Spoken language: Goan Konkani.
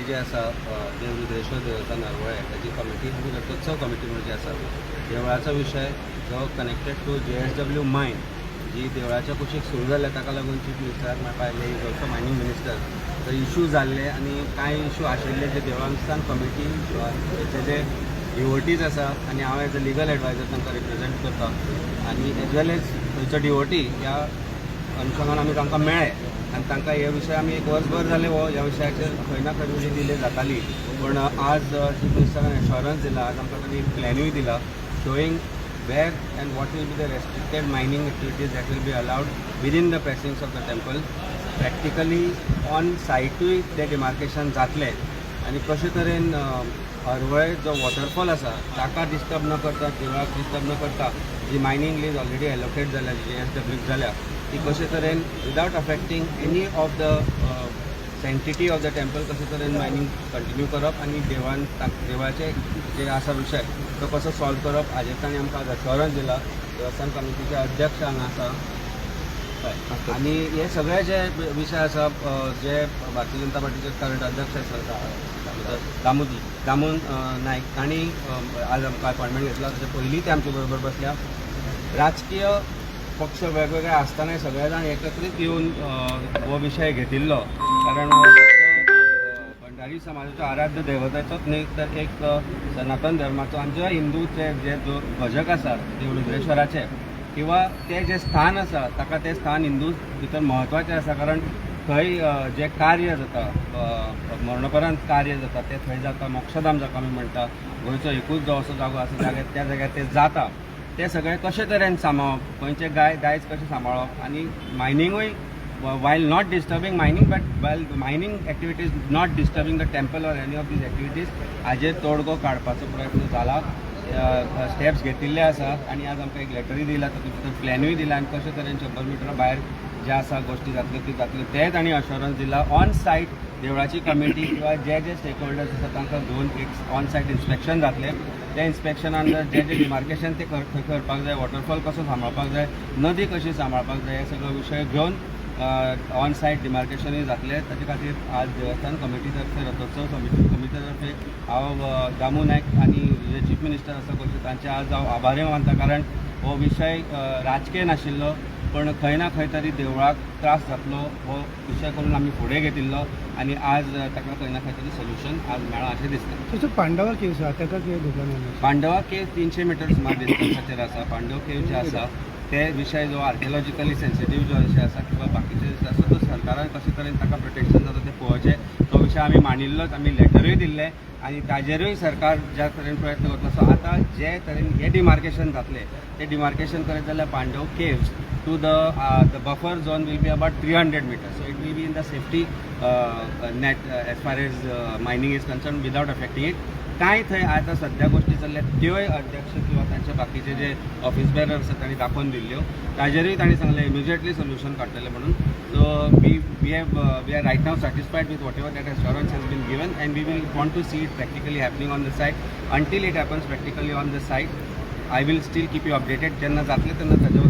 कमिटी जी आसा, देव रुद्रेश्वर देवस्थान हरवळे, ताची कमिटी आमी रथोत्सव कमिटी म्हणून जी आसा, देवळाचो विशय जो कनेक्टेड टू जेएसडब्ल्यू मायन जी देवळाच्या कुशीक सुरू जाल्या, ताका लागून चीफ मिनिस्टराक मेळपा आयले, is also mining minister. तर इशू जाल्ले आनी कांय इशू आशिल्ले जे देवस्थान कमिटी हेचे जे डिवोटीज आसा आनी हांव एज अ लिगल एडवायजर तांकां रिप्रेझेंट करता आनी एज वेल एज थंयचो डिवोटी ह्या अनुशंगान आमी तांकां मेळ्ळे आनी तांकां हे विशय आमी एक वर्सभर जालें हो ह्या विशयाचेर खंय ना खंय तरी डिले जाताली. पूण आज चीफ मिनिस्टरान एश्योरन्स दिला, आज आमकां तांणी एक प्लॅनूय दिला showing where and what will be the restricted mining activities that will be allowed within the precincts of the temple. Practically on सायटूय ते डिमार्केशन जातलें आनी कशे तरेन हरवळे जो वॉटरफॉल आसा ताका डिस्टर्ब न करता, देवळाक डिस्टर्ब न करता, जी मायनींग लीज ऑलरेडी एलोकेट जाल्या जेएसडब्ल्यूक जाल्या, ती कशे तरेन without affecting any of the sanctity of the temple कशे तरेन मायनींग कंटिन्यू करप आनी देवळान देवळाचे जे आसा विशय तो कसो सॉल्व करप, हाजेर तांणी आमकां आज अश्योरन्स दिला. देवस्थान कमिटीचे अध्यक्ष हांगा आसा. हय, आनी हे सगळे जे विशय आसा, जे भारतीय जनता पार्टीचे करंट अध्यक्ष आसा दामोजी दामू नायक, तांणी आज आमकां अपॉयंटमेंट घेतला. तशें पयलीं ते आमचे बरोबर बसल्या. राजकीय पक्ष वेगवेगळे आसतनाय सगळे जाण एकत्रीत येवन हो विशय घेतिल्लो, कारण हो फक्त भंडारी समाजाचो आराध्य देवताचोच न्हय तर एक सनातन धर्माचो, आमच्या हिंदूचे जे जो भजक आसा देव रुद्रेश्वराचे किंवा ते जे स्थान आसा ताका, तें स्थान हिंदू भितर म्हत्वाचें आसा, कारण थंय जें कार्य जाता, मरणोपरांत कार्य जाता, तें थंय जाता. मोक्षधाम जाका आमी म्हणटा, गोंयचो एकूच जो असो जागो आसा जाग्यार त्या जाग्यार तें जाता. तें सगळें कशे तरेन सांबाळप, गोंयचें गाय दायज कशें सांबाळप आनी मायनिंगूय while not disturbing mining, but while mining activities not disturbing the temple or any of these activities, हाजेर तोडगो काडपाचो प्रयत्न जाला, स्टेप्स घेतिल्ले आसा आनी आज आमकां एक लेटरूय दिला, तातूंत भितर प्लॅनूय दिला आनी कशे तरेन 100 मिटरा भायर जे आसा गोश्टी जातल्यो त्यो जातल्यो, ते तांणी अश्योरन्स दिला. ऑन सायट देवळाची कमिटी किंवा जे जे स्टेक होल्डर्स आसा तांकां घेवन एक ऑन सायट इन्स्पेक्शन जातलें. त्या इन्स्पेक्शनान जर जे जे डिमार्केशन ते खंय करपाक जाय, वॉटरफॉल कसो सांबाळपाक जाय, नदी कशी सांबाळपाक जाय, हे सगळे विशय घेवन ऑन सायट डिमार्केशनूय जातलें. ताचे खातीर आज देवस्थान कमिटी तर्फे, रथोत्सव समिती कमिटी तर्फे हांव दामू नायक आनी जे चीफ मिनिस्टर आसा गोंयचे तांचे आज हांव आभारी मानता, कारण हो विशय राजकीय नाशिल्लो, पण खंय ना खंय तरी देवळाक त्रास जातलो हो विशय करून आमी फुडें घेतिल्लो आनी आज ताका खंय ना खंय तरी सोल्युशन आज मेळ्ळां अशें दिसता. तसो पांडवा केव्स आसा, ताका कितें दुकान? पांडवा केव 300 मिटर सुमार डिस्टन्साचेर आसा. पांडव केव जे आसा ते विशय जो आर्किओलॉजिकली सेन्सिटीव जो विशय आसा किंवा बाकीचे जे आसा, तो सरकारान कशे तरेन ताका प्रोटेक्शन जाता तें पळोवचें. तो विशय आमी मांडिल्लोच, आमी लेटरूय दिल्ले आनी ताजेरूय सरकार ज्या तरेन प्रयत्न करतलो. सो आतां जे तरेन हे डिमार्केशन जातलें, ते डिमार्केशन करीत जाल्यार Pandav Caves to the buffer zone will be about 300 meter, so it will be in the safety net as far as mining is concerned without affecting it. कांय थंय आतां सद्या गोश्टी चल्ल्यात त्योय अध्यक्ष किंवा तांचे बाकीचे जे ऑफिस बेरर आसा तांणी दाखोवन दिल्ल्यो. ताजेरूय तांणी सांगलें इमिजिएटली सोल्युशन काडटले म्हणून. So we are right now satisfied with whatever that assurance has been given and we will want to see it practically happening on the site. Until it happens practically on the site, I will still keep you updated. जेन्ना जातलें तेन्ना ताजे.